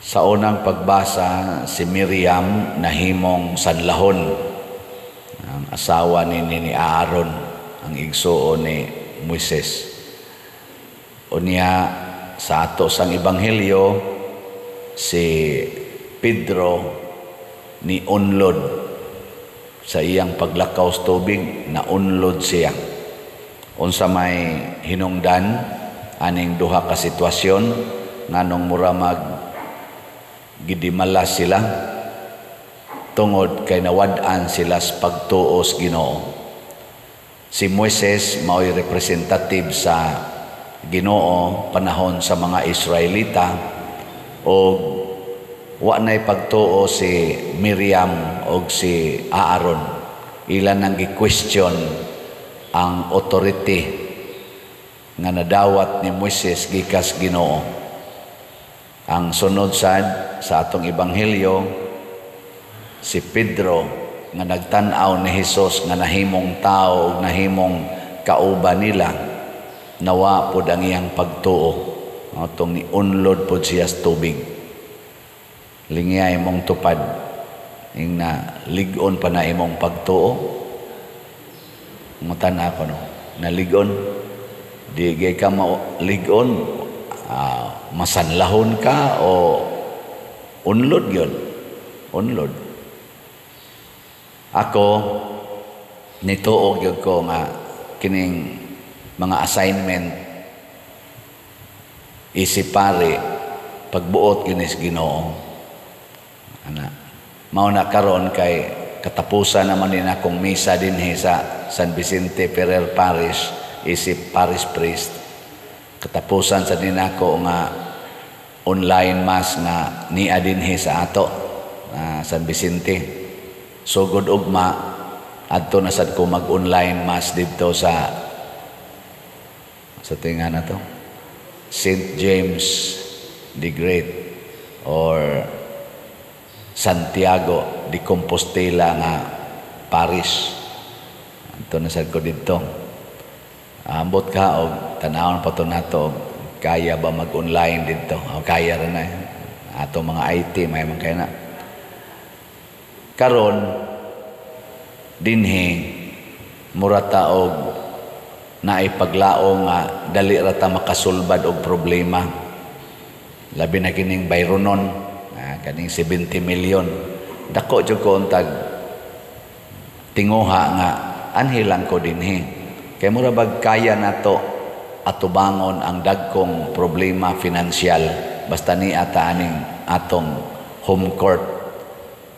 Sa unang pagbasa, si Miriam nahimong sanlahon, ang asawa ni Aaron, ang igsuon ni Moises. Unya sa ato sang ebanghelyo, si Pedro ni unlod sa iyang paglakaw sa tubig, naunlod siya. Unsa may hinungdan aning duha ka sitwasyon? Nganong mura mag gidimala sila? Tungod kay nawad-an sila sa pagtuo sa Ginoo. Si Moises mao'y representative sa Ginoo panahon sa mga Israelita, og wa nay pagtuo si Miriam og si Aaron. Ila nang gi-question ang authority nga nadawat ni Moises gikas Ginoo. Ang sunod sad sa atong ebanghelyo, si Pedro nga nagtan-aw ni Hesus nga nahimong tao ug nahimong kauban nila, nawa pod ang iyang pagtuo atong ni unlod pod siya sa tubig. Lingya imong tupad, ing na lig-on pa na imong pagtuo. Mutan ako, no, nalig-on di gay ka malig-on, masanlahon ka o unlod yun, unlod. Ako nituo gyud ko nga kining mga assignment isip pare pagbuot gyud sa Ginoo ana. Mao na karon kay katapusan naman din akong misa dinhi sa San Vicente Ferrer Parish isip parish priest. Katapusan sa din ako nga online mass nga nia dinhi sa ato San Vicente. Sugod ugma, adto na sad ko mag-online mass didto sa tinga na to, St. James the Great or Santiago de Compostela nga parish. Adto na sad ko didto. Ambot ka og tan-awon pa to nato, kaya ba mag-online didto? O kaya ra na ato mga IT, may man kaya na. Karon dinhi mura ta og naay paglaom nga dali ra ta makasulbad og problema, labi na kining bayronon, kaning 70 million. Dako jud ko untag tinguha nga anhi lang ko dinhi kay mura bag kaya nato atubangon ang dagkong problema finansyal basta ni ata aning atong home court.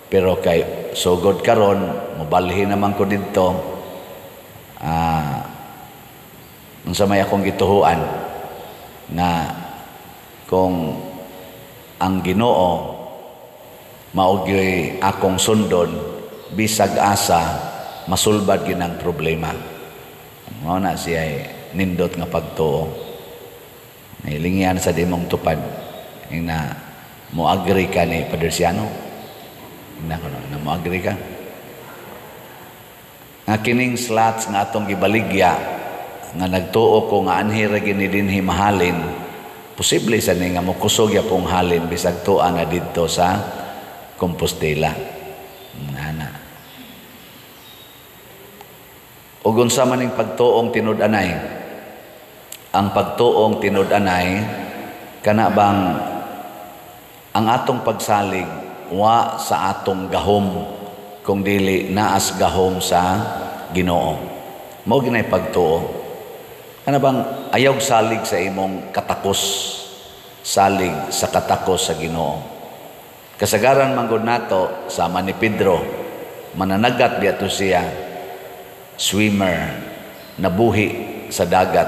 Pero kay sugod karon mobalhin naman ko didto, unsa may akong gituhuan nga kung ang Ginoo mao gyoy akong sundon, bisag asa masulbad gyud ang problema. Mao na siya nindot nga pagtuo. Nahilingyan sa dimong tupad na mo agree ka ni Padre Siano na kuno na mo agree ka nga kining slots nga atong gibaligya, nga nagtuo ko nga anhi ra gini dinhi mahalin, posible sa ni nga mokusog yapong halin bisag tua na didto sa Compostela. Ana, ug unsa man ning pagtuong tinud-anay? Ang pagtuong tinud-anay, kana bang ang atong pagsalig wa sa atong gahom kung dili naas gahom sa Ginoo. Mao ginay pagtuo. Kana bang ayaw salig sa imong katakos, salig sa katakos sa Ginoo. Kasagaran manggod nato sama ni Pedro, mananagat biya to siya, swimmer, nabuhi sa dagat.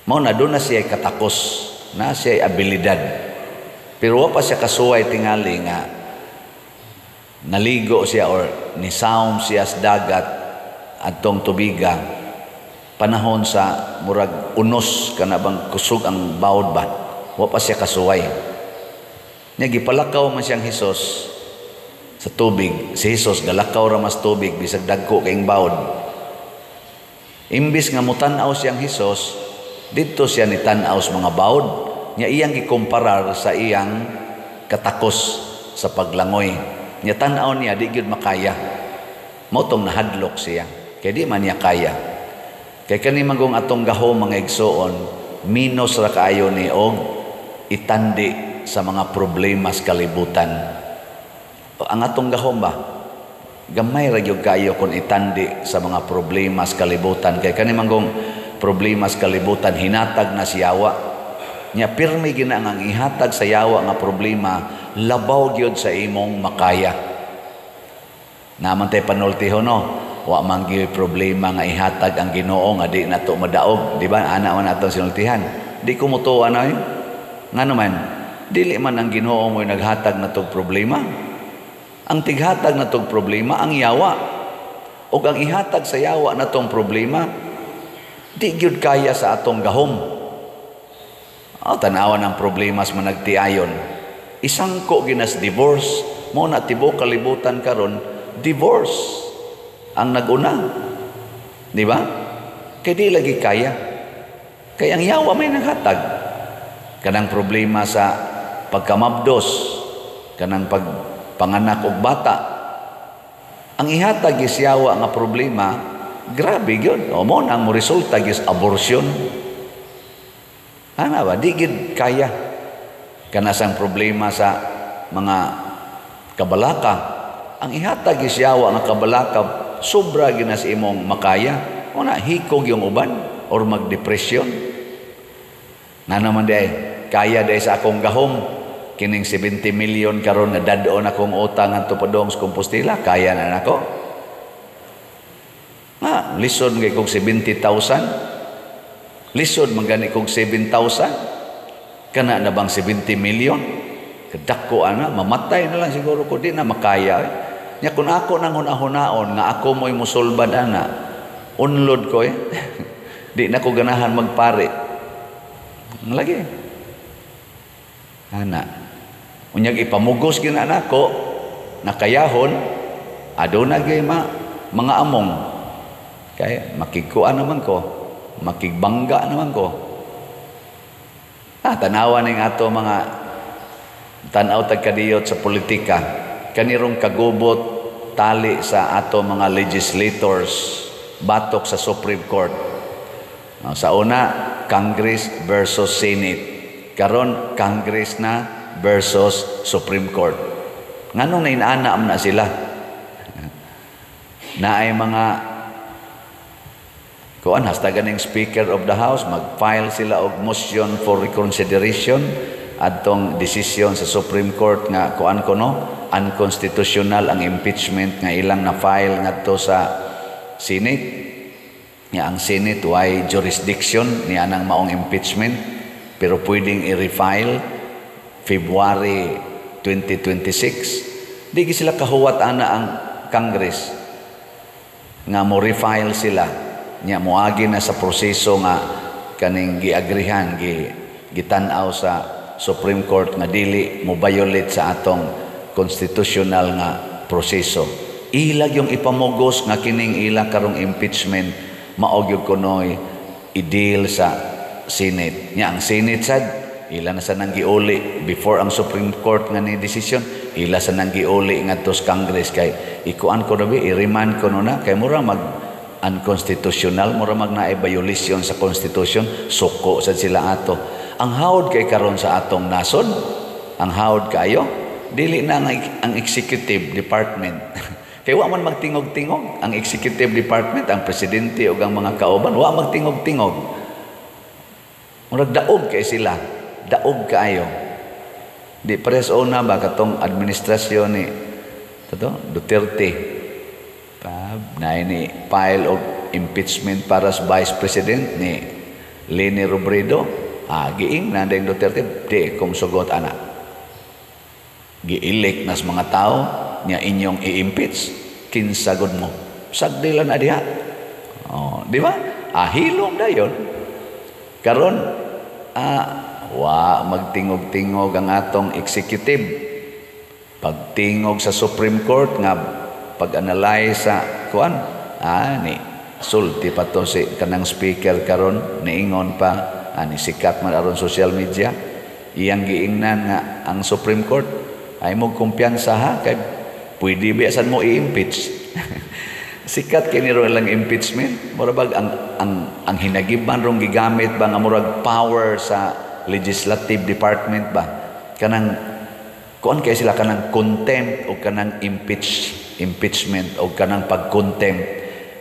Mao na doon na siya katakos, na siya abilidad. Pero wa pa siya kasuway tingali nga naligo siya or nisaom siya sa dagat adtong tubiga panahon sa murag unos, kana bang kusog ang bawod ba, wa pa siya kasuway. Nya gipalakaw man siyang Hesus sa tubig. Si Hesus galakaw ra mas tubig bisag dagko kaing bawod. Imbis nga mutan-aw siyang Hesus, didto siya ni tan-aw sa mga bawod. Nya iyang gikomparar sa iyang katakos sa paglangoy. Nya tan-aw niya, di gyud makaya. Mao tong nahadlok siya. Kay di man niya kaya. Kay kani manggong atong gahom, mga igsoon, minus ra kaayo ni og itandi sa mga problema sa kalibutan. Ang atong gahom ba? Gamay ra gyud kaayo kung itandi sa mga problema sa kalibutan. Kay kani manggong problema sa kalibutan, hinatag na sa yawa. Nya pirmi gina ang ihatag sa yawa nga problema, labaw gyud sa imong makaya. Naman tay panultihon, no? Wa man gyud problema nga ihatag ang Ginoo nga di nato madaog, di ba? Ana man atong sinultihan. Di ko mutuo ana eh. Ngano man, dili man ang Ginoo mo'y naghatag natog problema. Ang tighatag natog problema ang yawa. Ug ang ihatag sa yawa natong problema, di gyud kaya sa atong gahom. Oh, tanawan ang problema sa managtiayon. Isangko ginas divorce, mo na tibuok kalibutan karon divorce ang naguna. Di ba? Kay di lagi kaya. Kay ang yawa may naghatag. Kanang problema sa pagkamabdos, kanang pagpanganak og bata. Ang ihatag is yawa nga problema, grabe gyud. O mo ang mo resulta is abortion. Ana ba? Di gyud kaya. Kanasang problema sa mga kabalaka. Ang ihatag is yawa nga kabalaka, sobra ginas imong makaya. O na, hikog yung uban or magdepresyon. Na naman di ay, kaya di sa akong gahom, kining 70 million karon na dad-on akong utang ngadto padung sa Compostela, kaya na nako. Nga, lisod kay kog 70,000. Lisod man gani kog 7,000. Kana na bang 70 million? Kadako ana, mamatay na lang siguro ko, di na makaya. Nya kung ako nang hunahunahon nga ako mo'y musulbad ana, unlod ko eh. Di na ko ganahan magpare. Lagi. Ana. Unyag ipamugos gina nako, nakayahon, aduna gyud mga among. Kay makigkuan naman ko, makigbangga naman ko. Tanawa ning ato mga tan-aw tag kadiyot sa politika, kanirong kagubot tali sa ato mga legislators batok sa Supreme Court. Sa una, Congress versus Senate. Karon Congress na versus Supreme Court. Nganong nainana na sila? Naay mga kuan hasta ganing Speaker of the House mag-file sila og motion for reconsideration adtong desisyon sa Supreme Court nga kuan kuno unconstitutional ang impeachment nga ilang na-file ngadto sa Senate. Nga ang Senate way jurisdiction ni anang maong impeachment, pero pwedeng i-refile February 2026. Di sila kahuwat ana ang Congress nga mo refile sila, nya moagi na sa proseso nga kaning giagrihan, gitan-aw sa Supreme Court nga dili mo violate sa atong constitutional nga proseso. Ilag yung ipamugos nga kining ila karong impeachment mao gyud kunoy i-deal sa Senate. Nya ang Senate sad ila na sa nang giuli before ang Supreme Court nga ni desisyon, ila sa nang giuli ngadto sa Congress kay ikuan ko na bi, i-remand ko na kay mura mag unconstitutional, mura mag naay violation sa Constitution, suko sad sila ato. Ang hawod kay karon sa atong nasod, ang hawod kaayo, dili na ang executive department. Kay wa man magtingog-tingog ang executive department, ang presidente ug ang mga kauban, wa magtingog-tingog. Murag daog kay sila, daog kaayo. Di pares una ba katong administrasyon ni tato Duterte. Pab na ni file og impeachment para sa Vice President ni Leni Robredo. Giing na ding Duterte, di kung sugot ana. Gi-elect nas mga tao niya inyong i-impeach, kinsagod mo. Sagdilan na diha. Oh, di ba? Hilom dayon. Karon wa magtingog-tingog ang atong executive. Pagtingog sa Supreme Court nga pag-analyze sa kuan, ni sulti pa to si kanang speaker karon, niingon pa, ni sikat man aron social media. Iyang giingnan nga ang Supreme Court ay mo kumpiyansa ha, kay pwede biyasan mo i-impeach. Sikat kini ro lang impeachment. Mura bag ang hinagiban rong gigamit ba nga murag power sa legislative department ba, kanang kuan kay sila, kanang contempt o kanang impeachment o kanang pag-contempt,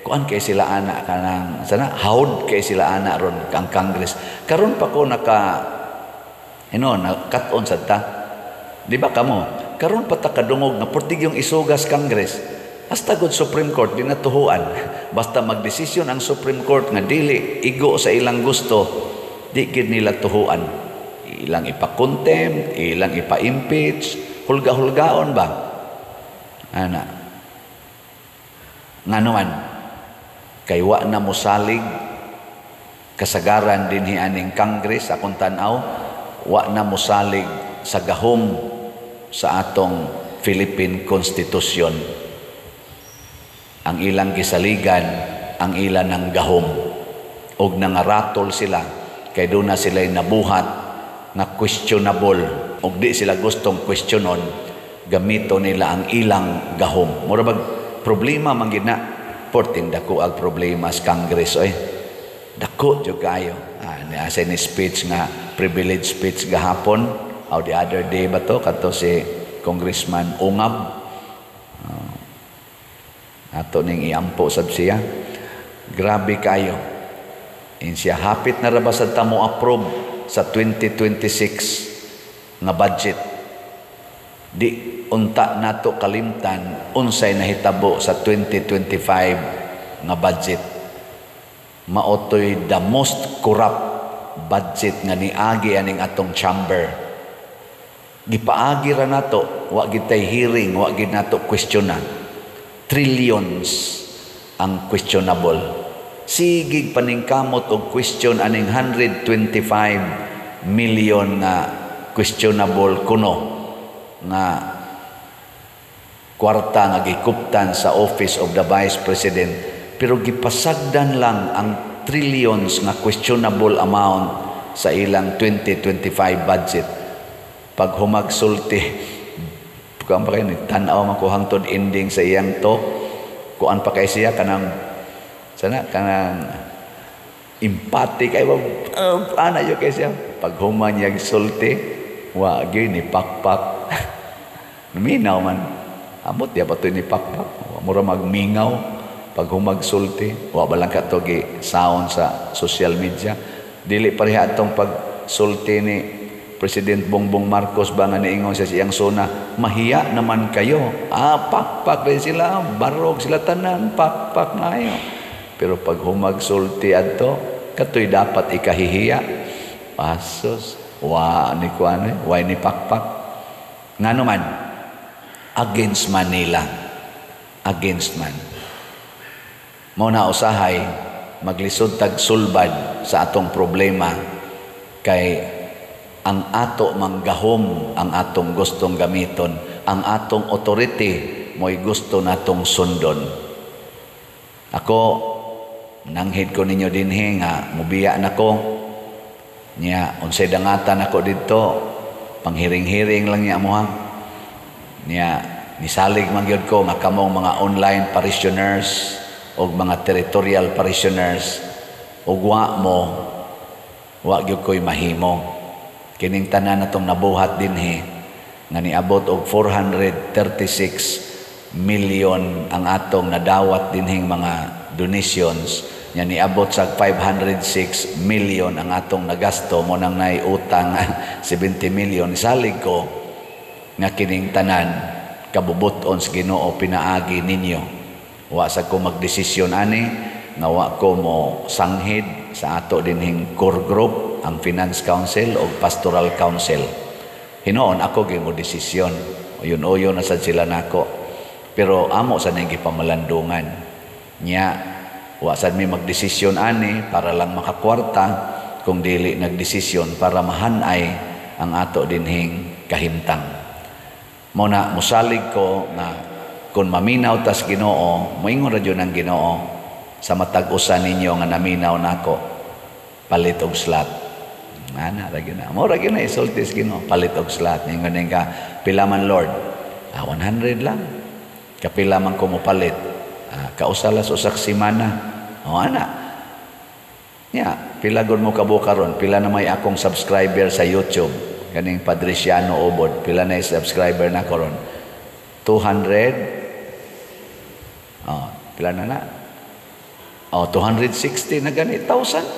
kuan kay sila ana, kanang sana hawd kay sila ana ron ang Congress. Karon pa ko naka ino na cut-on sad ta, di ba kamo? Karon pa ta kadungog nga portigyong isugas Congress. Hasta gud Supreme Court di natuhuan. Basta magdesisyon ang Supreme Court nga dili igo sa ilang gusto, di gid nila tuhuan. Ilang ipa-contempt, ilang ipa-impeach, hulga-hulgaon ba? Ana. Ngano man, kay wa na mosalig kasagaran dinhi aning Congress, akong tan-aw, wa na mosalig sa gahom sa atong Philippine Constitution. Ang ilang gisaligan, ang ilan ng gahom. Og nangaratol sila, kay doon na sila'y nabuhat nga questionable. Og di sila gustong questionon, gamito nila ang ilang gahom. Mura bag problema man gid na, porting dako ang problema sa Congress oy. Dako jud kayo. Ah, ni asa ni speech nga privilege speech gahapon or the other day ba to, kadto si Congressman Ungab. Ato ning iampo sab siya. Grabe kayo. In siya hapit na ra ba sad ta mo approve sa 2026 nga budget. Di unta nato kalimtan unsay nahitabo sa 2025 nga budget. Maotoy the most corrupt budget nga niagi aning atong chamber. Gipaagi ra nato, wa gid tay hearing, wa gid nato questiona. Trillions ang questionable. Sigig paningkamot og question aning 125 million nga questionable kuno nga kwarta nga gikuptan sa Office of the Vice President, pero gipasagdan lang ang trillions nga questionable amount sa ilang 2025 budget. Pag humagsulti kuan pa kayo ni tan-aw man ko hangtod ending sa iyang talk, kuan pa kay siya, kanang sana kanang empathic ay ana yo kay siya. Pag human niya sulti, wa gyud ni pakpak. Minaw man, amot diya pa to ni pakpak, mura magmingaw pag humagsulti. Wa ba lang kato gi sound sa social media? Dili pareha atong pagsulti ni President Bongbong Marcos ba nga niingon siya siyang sona, "Mahiya naman kayo." Ah, pakpak rin sila, barog sila tanan, pakpak ngayo. Pero pag humagsulti adto, katoy dapat ikahihiya. Asos, wa ni kuan, eh, wa ni pakpak. Ngano man, against Manila. Against man. Mao na usahay maglisod tag sulbad sa atong problema kay ang ato manggahom ang atong gustong gamiton, ang atong authority mo'y gusto natong sundon. Ako, nanghid ko ninyo dinhi nga mubiya nako niya, unsay dangatan ako didto, panghiring-hiring lang niya mo ha. Niya nisalig man gyud ko nga kamong mga online parishioners o mga territorial parishioners ug wa mo, wa gyud ko'y mahimo. Kining tanan natong nabuhat dinhi nga niabot og 436 million ang atong nadawat dinhing mga donations nya, niabot sa 506 million ang atong nagasto mo nang nay utang 70 million. Salig ko nga kining tanan kabubut-on sa Ginoo pinaagi ninyo. Wa sa ko magdesisyon ani nga wa ko mo sanghid sa ato dinhing core group, ang Finance Council o Pastoral Council. Hinoon ako gyud mo desisyon. Uyon-uyon na sad sila nako. Pero amo sa ning gipamalandungan. Nya wa sad mi magdesisyon ani para lang makakwarta, kung dili nagdesisyon para mahanay ang ato dinhing kahimtang. Mo na musalig ko nga kung maminaw tas Ginoo, moingon ra jud ang Ginoo sa matag usa ninyo nga naminaw nako, palit og slot. Ana ra gyud na. Mao ra gyud na isulti sa Ginoo, palit og slot. Ningon ka, "Pila man, Lord?" "Ah, 100 lang." "Kapila man ko mopalit?" "Ah, kausa la sa usa ka semana." O ana. Ya, pila gud mo kabuok karon? Pila na may akong subscriber sa YouTube? Kaning Padriciano Obod, pila na subscriber na karon? 200. Oh, pila na na? Oh, 260 na gani thousand.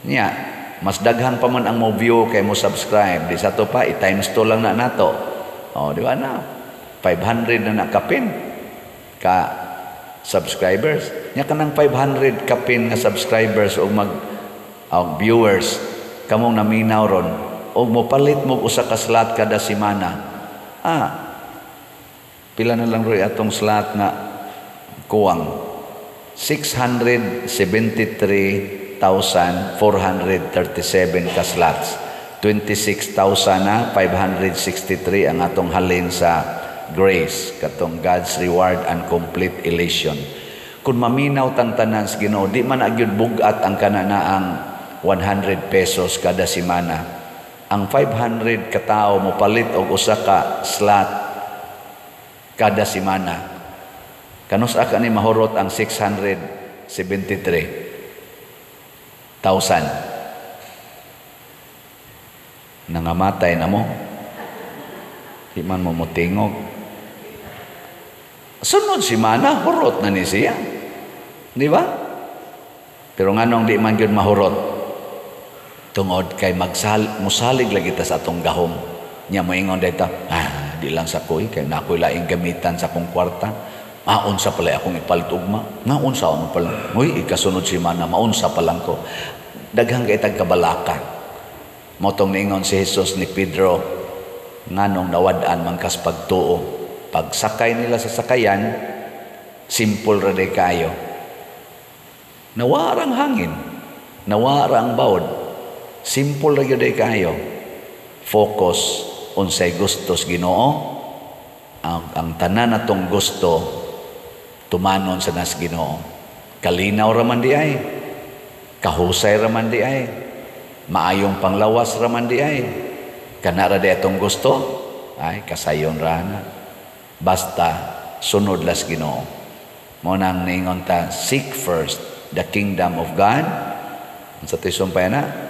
Nya, mas daghan pa man ang mo view kay mo subscribe. Di sa to pa, i-times 2 lang na nato. Oh, di ba na? 500 na nakapin ka subscribers. Nya kanang 500 kapin nga subscribers o mag og viewers kamong naminaw ron og mopalit mo usa ka slot kada semana. Ah, pila na lang roy atong slot nga kuwang? 673,437 ka slots. 26,000 na 563 ang atong halin sa grace, katong God's reward and complete elation. Kung maminaw tang tanan sa Ginoo, di man agyud bugat ang kanana ang 100 pesos kada semana. Ang 500 katao mopalit og usa ka slot kada semana. Kanus-a ka ni mahurot ang 673,000? Nangamatay na mo. Di man mo motingog. Sunod semana, hurot na ni siya. Di ba? Pero nganong di man gyud mahurot? Tungod kay musalig lagi ta sa atong gahom. Nya moingon dito, "Ah, di lang sa koy, kay na ako'y laing gamitan sa akong kwarta. Ah, unsa pala akong ipalit ugma? Nga unsa man pala? Uy, ikasunod semana, maunsa pa lang ko." Daghang kay tag kabalaka. Mao tong niingon si Jesus ni Pedro, "Nganong nawad-an man kas pagtuo?" Pagsakay nila sa sakayan, simple ra day kayo. Nawara ang hangin, nawara ang bawod. Simple ra gyud kayo. Focus unsay gustos Ginoo. Ang tanan natong gusto tumanon sa nas Ginoo. Kalinaw ra man di ay. Kahusay ra man di ay. Maayong panglawas ra man di ay. Kana ra di atong gusto, ay kasayon ra na. Basta sunod las Ginoo. Mao nang niingon ta, seek first the kingdom of God. Unsa to'y sumpay na?